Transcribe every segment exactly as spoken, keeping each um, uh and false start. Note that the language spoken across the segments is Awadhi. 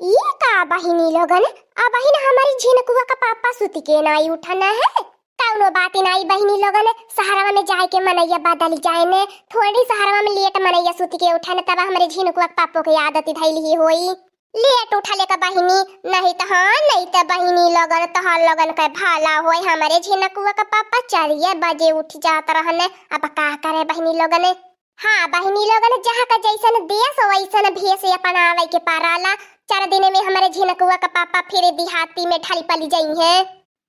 ई का बहिनी लोगन, अबहिन हमरी झिनकुआ का पापा सुति के नाई उठन है? कौनो बात नाई बहिनी लोगन, सहरवा में जाए के मनैया बदल जाए ने। थोड़ी सहरवा में लेट मनैया सुति के उठन, तब हमरे झिनकुआ के पापो के आदत धैल ही होई लेट उठले का बहिनी। नहीं त, हाँ, नहीं त बहिनी लोगन, तोहर लोगन के भला होए, हमरे झिनकुआ का पापा चारिये बजे उठ जात रहने। अब का करे बहिनी लोगन? हाँ बहिनी लोगन, जहाँ का जैसन देश वैसन भेष अपनावे के पड़ाला। चार दिन में हमरे झिनकुआ का पापा फिर देहाती में ढल पली जइहें।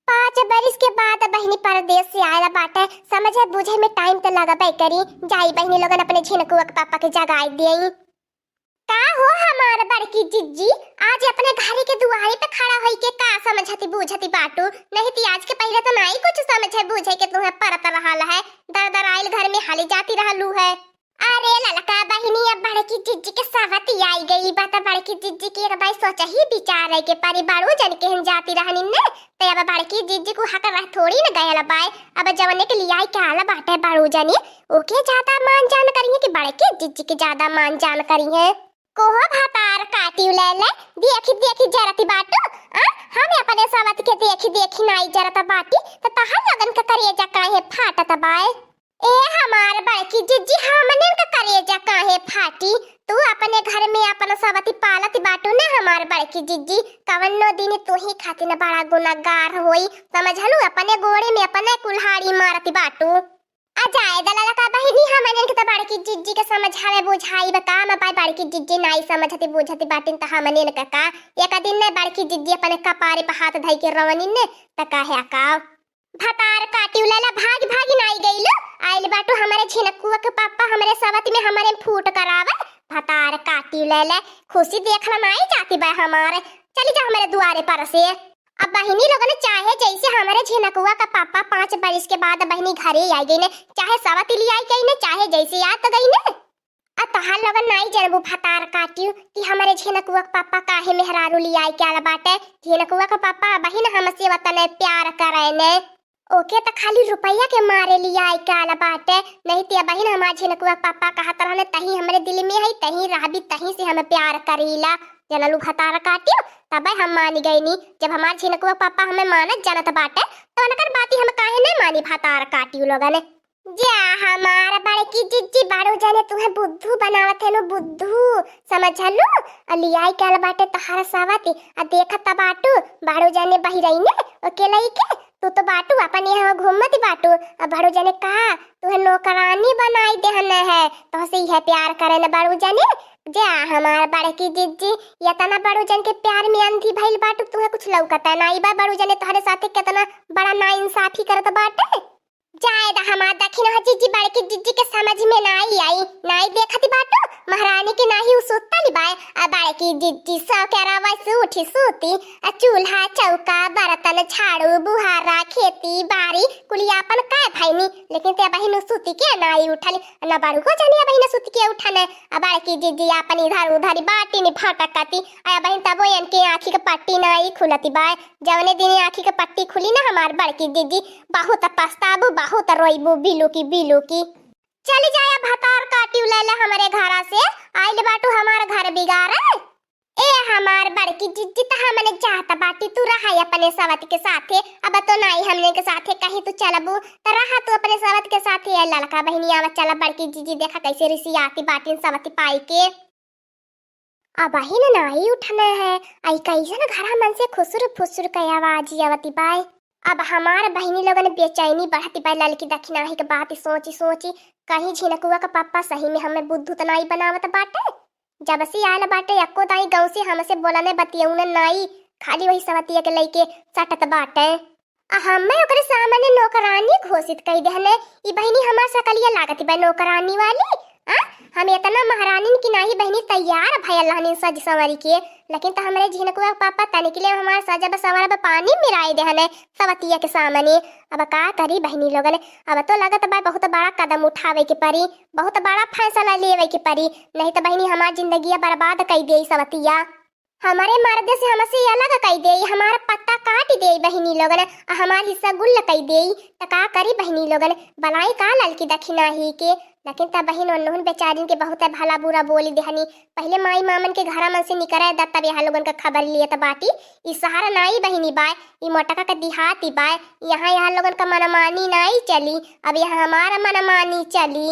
पाँच बरिस के बाद बहिनी परदेस से आयल बाटे, समझे बूझे में टाइम त लगबे करी। जाई बहिनी लोगन अपने झिनकुआ के पापा के जगाई देई। का हो हमार बड़की जिज्जी, आज अपने घरे के दुआरे पे खड़ा होई के का समझती बूझती बाटू? नहीं ती आज के पहिले त नाई कुछ समझे बूझे के तुहे परत रहल है, दर दर आइल घर में हाली जाती रहलू है। अरे ललका बहिनी, अब बड़की जिज्जी के सवती आई गई बा, त बड़की जिज्जी के एक दाई सोचही विचारे के परी। बड़ू जन केहन जाती रहनी ने, त अब बड़की जिज्जी को हक रह थोड़ी न गयल बाय। अब जवने के लियाई के आला बाटे बड़ू जनी, ओके ज्यादा मान जान करिहे कि बड़की जिज्जी के ज्यादा मान जान करिहे? कोहो भतार काटी ले ले, देखी देखी जरती बाटू, आ? हम अपने सवत के देखी देखी नाई जरत बाटी, त तहर लगन के करेजा काहे फाटत बाय? ए हमार बड़की जिज्जी, हमनिन का करेजा काहे फाटी? तू अपने घर में अपन सवती पालत बाटू ने हमार बड़की जिज्जी, कवनो दिन तू ही खातिर बड़ा गुनागार होई, समझलू? अपने गोड़े में अपने कुल्हाड़ी मारत बाटू। आ जाए द ललका बहिनी, हमनिन के त बड़की जिज्जी के समझावे बुझाई बा काम बाय, बड़की जिज्जी नाई समझती बुझती बाटिन त हमनिन का का? एक दिन ने बड़की जिज्जी अपने कपारे पे हाथ धई के रोवनिन ने, त काहे का? भतार काटिउ लेले, भागी भागी नाई गइलू। आइल बाटू हमरे झिनकुआ के पापा, हमरे सवत में हमरे फूट करावे। भतार काटिउ लेले, खुशी देखल नाई जाती बा हमारे। चली जा हमरे दुआरे पर से। अब बहिनी लोगन, चाहे जैसे हमरे झिनकुआ का पापा पाँच बरिस के बाद बहिनी घरे आई गई ने, चाहे सवत लियाई गई ने, चाहे जैसे आत गई ने, आ तहार लोगन नाई जनबू भतार काटियो कि हमरे झिनकुआ के पापा काहे मेहरारू लियाई के आला बाटे। झिनकुआ के पापा बहिन हमसे वतने प्यार करे ने, ओके त खाली रुपया के मारे लियाई के आला बाटे। नहीं ते बहिन हमार झिनकुआ के पापा कहत रहने, "तही हमरे दिल में है, तही रहबी, तही से हम प्यार करीला।" जनलू भतार काटियो, तबे हम मानी गईनी। जब हमार झिनकुआ के पापा हमें मानत जानत बाटे, तो उनकर बाती हम काहे नहीं मानी भतार काटियो लोगन? जा हमार बड़की जिज्जी, बाड़ू जाने तुहे बुद्धू बनावत है नु, बुद्धू, समझलू? आ लियाई के आल बाटे तोहार सवती, आ देखत बाटू, बाड़ू जाने बहिरई ने, ओके लइके, तू तो बाटू, अपन यहाँ घूमत बाटू, आ बाड़ू जाने का, तुहे नौकरानी बनाई देहन है, तोहसे इहे प्यार करे न बाड़ू जाने। जा हमार बड़की जिज्जी, यतना बाड़ू जन के प्यार में अंधी भइल बाटू, तुहे कुछ लौकता नाई बा, बाड़ू जाने तोहरे साथे केतना बड़ा नाइंसाफी करत बाटे। जाए दा हमार दखिनहा जिज्जी, बड़की जिज्जी के समझ में नाई आई, नाई देखत बाटू, महारानी के नाही उ सुतल बाय, आ बड़की जिज्जी सौ के रवा से उठी सूती, आ चूल्हा, चौका, बर्तन, झाड़ू, बुहारा, खेती, बारी, कुलिया अपन काय भइनी, लेकिन ते बहिन सूती के नाई उठली, ना बड़को जानी बहिन सूती के उठने, आ बड़की जिज्जी अपन इधर उधर बाटी नि भटकती, आ बहिन तबो इनके आँखी के पट्टी नाई खुलती बाय, जवने दिन आँखी के पट्टी खुली ना हमार बड़की जिज्जी, बहुत पछताबू, बहुत रोइबू, बिलुकी, बिलुकी। चली जाए भतार काटिउ लेले हमरे घरा से, आइल बाटू हमार घर बिगाड़े। ए हमार बड़की जिज्जी, त हमने जात बाटी, तू रहा अपने सवत के साथे, अब तो नाई हमने के साथे कहीं तू चलबू, त रहा तू अपने सवत के साथे। ए ललका बहिनी, आवा चला बड़की जिज्जी, देखा कैसे रिसियाती बाटिन सवती पाई के। अबहिन नाई उठने है, आई कैसन घरा मन से खुसुर फुसुर के आवाज आवती बाय। अब हमार बहिनी लोगन बेचैनी बढ़ती बाय, ललकी दखिनाही के बात सोची सोची, कहीं झिनकुआ का पापा सही में हमें बुद्धू त नाई बनावत बाटे। जब से आयल बाटे, एको दाई गाँव से हमसे बोलने बतियौने नाई, खाली वही सवतिया के लइके सटत बाटे। आ हमें ओकरे सामने नौकरानी घोषित कई देहने। ई बहिनी हमार सकलिया लागत बा नौकरानी वाली। आ, हम इतना महारानिन की नाही बहिनी तैयार भयल रहनी सज संवरी के, लेकिन त हमरे झिनकुआ के पापा तनिक ले हमार सजब संवरब पानी मिराई देहने सवतिया के सामने। अब का करी बहिनी लोगन, अब तो लगत बा बहुत बड़ा कदम उठावे के परी, बहुत बड़ा फैसला लेवे के परी, नहीं त बहिनी हमार जिंदगिया बर्बाद कई देई सवतिया। हमरे मर्दे से हमसे अलग कई देई, हमार पत्ता काट देई बहिनी लोगन, आ हमार हिस्सा गुल्ल कई देई, त का करी बहिनी लोगन, बलाई का ललकी दखिनाही के, लेकिन तब बहिन उन्होंने बेचारिन के बहुत भला बुरा बोली देहनी। पहिले माई मामन के घरा मन से निकरे दा, तब यहाँ लोगन का खबर लिए त बाटी। ई शहर नाई बहिनी बाय, ई मोटका का दिहाती बाय। यहाँ यहाँ लोगन का मनमानी नाई चली, अब यहाँ हमारा मनमानी चली।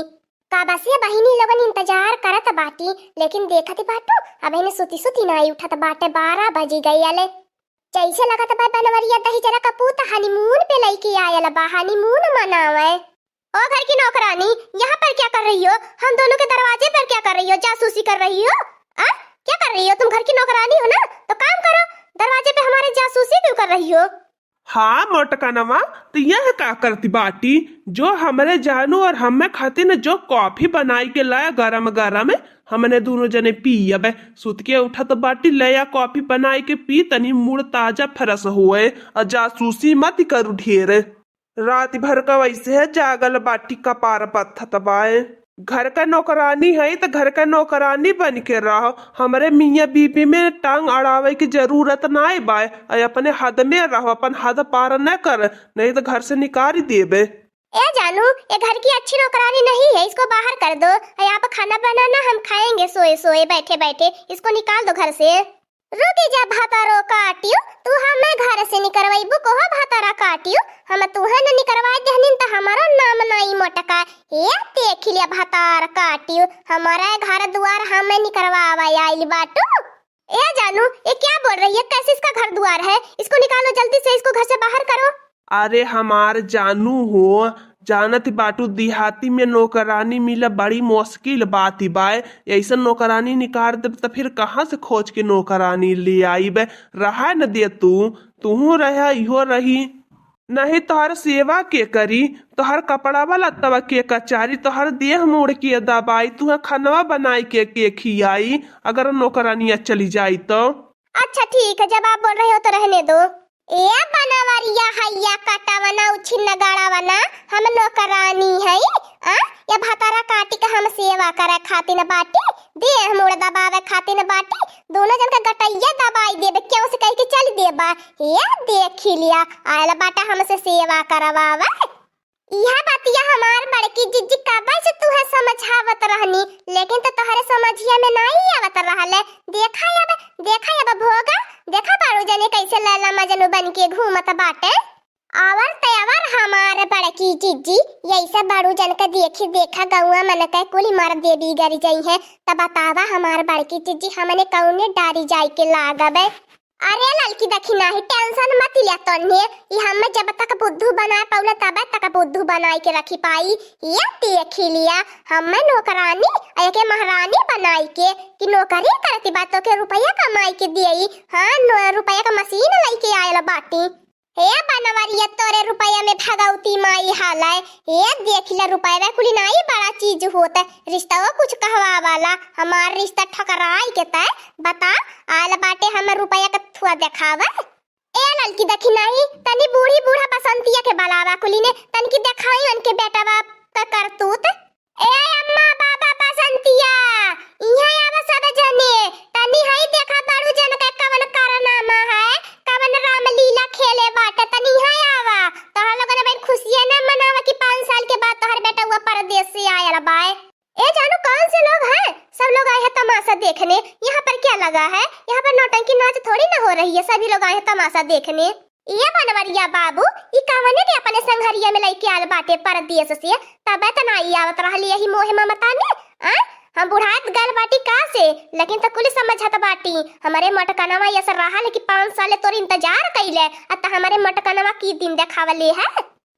का बस ये बहिनी लोगन इंतजार करत बाटी, लेकिन देखत बाटू, अब इन्हें सुती सुती नाई उठत बाटे, बारह बजी गई अले। जैसे लगत बा बनवरिया दहिजरा का पूत honeymoon पे लइके आयल बा, honeymoon मनावे। ओ घर की नौकरानी, यहाँ पर क्या कर रही हो? हम दोनों के दरवाजे पर क्या कर रही हो? जासूसी कर रही हो? आ? क्या कर रही हो? तुम घर की नौकरानी हो ना, तो काम करो। दरवाजे पे हमारे जासूसी क्यों कर रही हो? हाँ मोटकनवा, तो यह का करती बाटी? जो हमरे जानू और हमें खातिर न जो कॉफी बनाई के लाया गरम गरम, हमने दोनों जने पियबे। सुत के उठत बाटी, ले आ कॉफी बनाई के पी, तनी मूड ताजा फ्रेश होए, और जासूसी मत करू ढेर। रात भर का वैसे है जागल बाटी, कपार पत्थत बाए। घर का नौकरानी है त घर का नौकरानी बन के रहो। हमरे मियाँ बीबी में टांग अड़ावे की जरूरत नाय बाय। अय अपने हद में रहो, अपन हद पार न कर, नहीं तो घर से निकाल देबे। ए जानू, ये घर की अच्छी नौकरानी नहीं है, इसको बाहर कर दो। अय आप खाना बनाना, हम खाएंगे सोए सोए, बैठे बैठे। इसको निकाल दो घर से। रुकी जा भतारो काटियो, तू हमें घर से निकरवाइबू को हो भतारा काटियो? हम तुहे न निकरवाए देहनिन त हमारो नाम नाई मोटका। ए देखी लिया भतार काटियो, हमारा घर दुआर हमें निकरवावा आइल बाटू। ए जानू, ये क्या बोल रही है? कैसे इसका घर दुआर है? इसको निकालो जल्दी से, इसको घर से बाहर करो। अरे हमार जानू हो, जानत बाटू, देहाती में नौकरानी मिला बड़ी मुश्किल बात ही बाय। ऐसन नौकरानी निकाल देब त फिर कहाँ से खोज के नौकरानी ले आईबे? रहा न दे तू, तूहू रहा, इहो रही। नहीं तोहर सेवा के करी, तोहर कपड़ावा लत्तवा के कचारी, तोहर देह मूड़ के दबाई, तुहे खनवा बनाई के, के खियाई, अगर नौकरानिया चली जाई तो। अच्छा ठीक है, जब आप बोल रहे हो तो रहने दो। ए बनवरिया हैया कटवना उछिन गड़वना, हम नौकरानी हई, आ? या भतारा काटी के हम सेवा करे खातिन बाटी, देह मूड़ दबावे खातिन बाटी, दोनों जन का गटैया दबाई देबे, क्यों से कह के चल देबा। ए देखी लिया, आयल बाटा हमसे सेवा करवावे। इहा बतिया हमार बड़की जिज्जी कबे से तुहे समझावत रहनी, लेकिन तो तोहरे समझिया में नाई आवत रहले। देखा अब, देखा अब भोगा, देखा बारू जने कैसे लैला मजनू बन के घूमत बाटे। आवर तयावर हमार बड़की जिज्जी, यही सब बारू जन के देखी देखा गौआ मन के कुली मर देवी गरी जई है, तब बतावा हमार बड़की जिज्जी हमने कौने डारी जाई के लागबे। अरे ललकी दखिनाही, tension मत लिया तन्ने, ई हमें जब तक बुद्धू बनाए पौले तब तक बुद्धू बनाए के रखी पाई। ये देखी लिया, हमें नौकरानी, एके महारानी बनाई के कि नौकरी करती बा तो के रुपया कमाई के दियई। हाँ, नो-, रुपया का मशीन लइके आयल बाटी। हे बनवरिया, तोरे रुपया में भगौती माई हालाय। हे देखी ला, रुपया कुली नाई बड़ा चीज होत है, रिश्ता कुछ कहवा वाला, हमार रिश्ता ठकराई के तय बता, आयल बाटे हम रुपया का थुआ देखावा। ए ललकी दखिनाही, तनी बूढ़ी बूढ़ा बसंतिया के बलावा कुली ने, तनकी देखाई उनके बेटवा का करतूत। ए अम्मा बाबा बसंतिया, इहाँ आवा सब जने, तनी हई देखा बड़ू जन के कवन कारनामा है, कवन रामलीला खेले बाटे, तनी इहाँ आवा। तोहर लोगन बहन खुशियाँ ना मनावा कि पाँच साल के बाद तोहर बेटवा परदेस से आयल बाय। ए जानू, कौन से लोग हैं? सब लोग आए हैं तमाशा देखने। यहाँ पर क्या लगा है? यहाँ पर नौटंकी नाच थोड़ी ना हो रही है, सभी लोग आए हैं तमाशा देखने। ये बनवरिया बाबू, ई कवने के अपने संघरिया में लइके आल बाटे परदेस से? तबे त नाई आवत रहली यही मोह ममता में, आ? हम बुढ़ात गल बाटी का से, लेकिन त कुल समझत बाटी। हमरे मटकनवा यस रहल कि पाँच साल तोर इंतजार कइले, आ त हमरे मटकनवा की दिन देखावले है।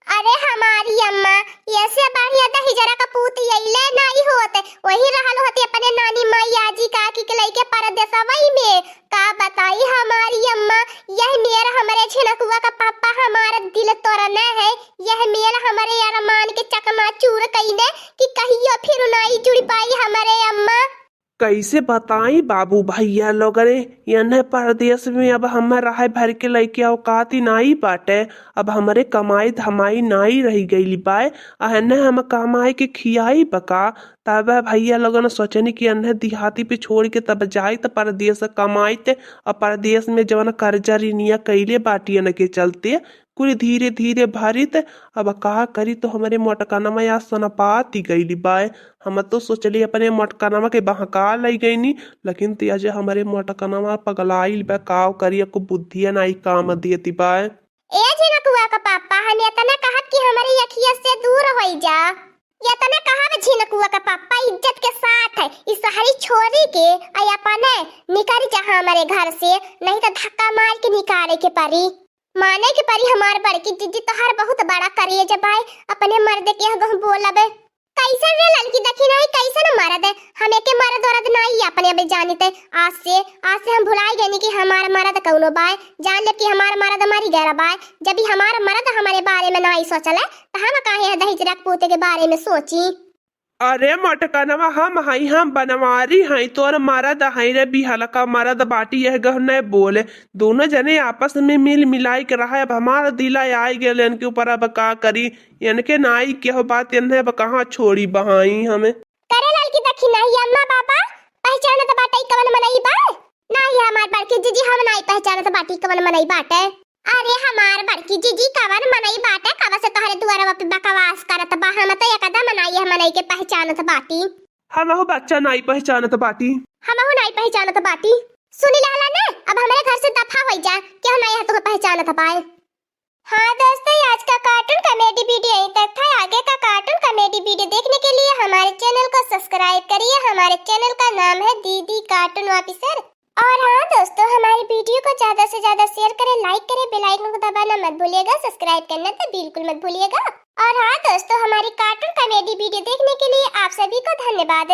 अरे हमारी अम्मा, ऐसे बढ़िया दहिजरा का पूत अइले नाई होत, वही रहल होती अपने नानी माई आजी काकी के लइके परदेसवई में। का बताई हमारी अम्मा, यह मेर हमरे झिनकुआ का पापा हमार दिल तोड़ने है, यह मेर हमरे अरमान के चकनाचूर कइने कि कहियो फिर नाई जुड़ पाई हमरे अम्मा। कैसे बताई बाबू भैया लोगरे, यन्हे परदेस में अब हमें रहे भर के लइके औकात ही नाई बाटे। अब हमरे कमाई धमाई नाई रही गइली बाय, अहने हम कमाई के खियाई बका। तब भैया लोगन सोचनी कि अन्हे दिहाती पे छोड़ के तब जाई त परदेस कमाई ते, और परदेस में जवन कर्जा ऋणिया कइले बाटियन के चलते कुल धीरे धीरे भरित। अब का करी, तो हमरे मोटकनवा या सनपाती गइली बाय। हम तो सोचली अपने मोटकनवा के बहका लई गइनी, लेकिन ते आज हमरे मोटकनवा पगलाइल बा, काव करी, एको बुद्धिया नाई काम देती बाय। ए झिनकुआ का पापा, हम एतना कहब कि हमरी अखिया से दूर होई जा। एतना कहब झिनकुआ का पापा, इज्जत के साथ है, ई शहरी छोरी के, आ अपने निकल जा हमरे घर से, नहीं तो धक्का मार के निकाले के परी। माने के परी हमार बड़की जीजी, तोहार बहुत बड़ा करेज बाय, अपने मर्द के आगहु बोलब। कैसन रे ललकी दखिनाई, कैसन मरद है? हम एके मरद वरद नाई अपने अबे जानित है। आज से, आज से हम भुलाई गइनी कि हमार मरद कौनो बाय। जान ले कि हमार मरद मरी गया बाय। जब ही हमार मरद हमारे बारे में नाई सोचल है, तो हम काहे है दहेज रख पोते के बारे में सोची? अरे मोटकनवा, हम हई, हम बनवारी हई, तोर मरद हई रे, बिहलका मरद बाटी, यह गहने बोले। दोनों जने आपस में मिल मिलाई के रहा। अब हमार दिला आई गेल इनके ऊपर, अब का करी? इनके नाई केहू बात, इन्हें अब कहाँ छोड़ी बहाई हमें। करे ललकी दखिनाई, अम्मा बाबा पहचानत बाटे कवन मनई बा? नाई हमार बड़की जीजी, हम नाई पहचानत बाटी कवन मनई बाटे। अरे हमार बड़की जीजी, कवन मनई बाटे, कब से तोहरे दुआरवा पे बकवास करत बा? हम तो एकदम नाई यह मनई के पहचानत बाटी। हमहू बच्चा नाई पहचानत बाटी। हमहू नाई पहचानत बाटी। सुनी लाला ने, अब हमरे घर से दफा होई जा, केहू नाई यह तुके पहचानत पाए। हाँ दोस्तों, आज का कार्टून कॉमेडी वीडियो यहीं तक था। आगे का कार्टून कॉमेडी वीडियो देखने के लिए हमारे चैनल को सब्सक्राइब करिए। हमारे चैनल का नाम है दीदी कार्टून ऑफिसर। और हाँ दोस्तों, हमारी वीडियो को ज्यादा से ज्यादा शेयर करें, लाइक करें, बेल आइकन को दबाना मत भूलिएगा, सब्सक्राइब करना तो बिल्कुल मत भूलिएगा। और हाँ दोस्तों, हमारी कार्टून कॉमेडी वीडियो देखने के लिए आप सभी को धन्यवाद।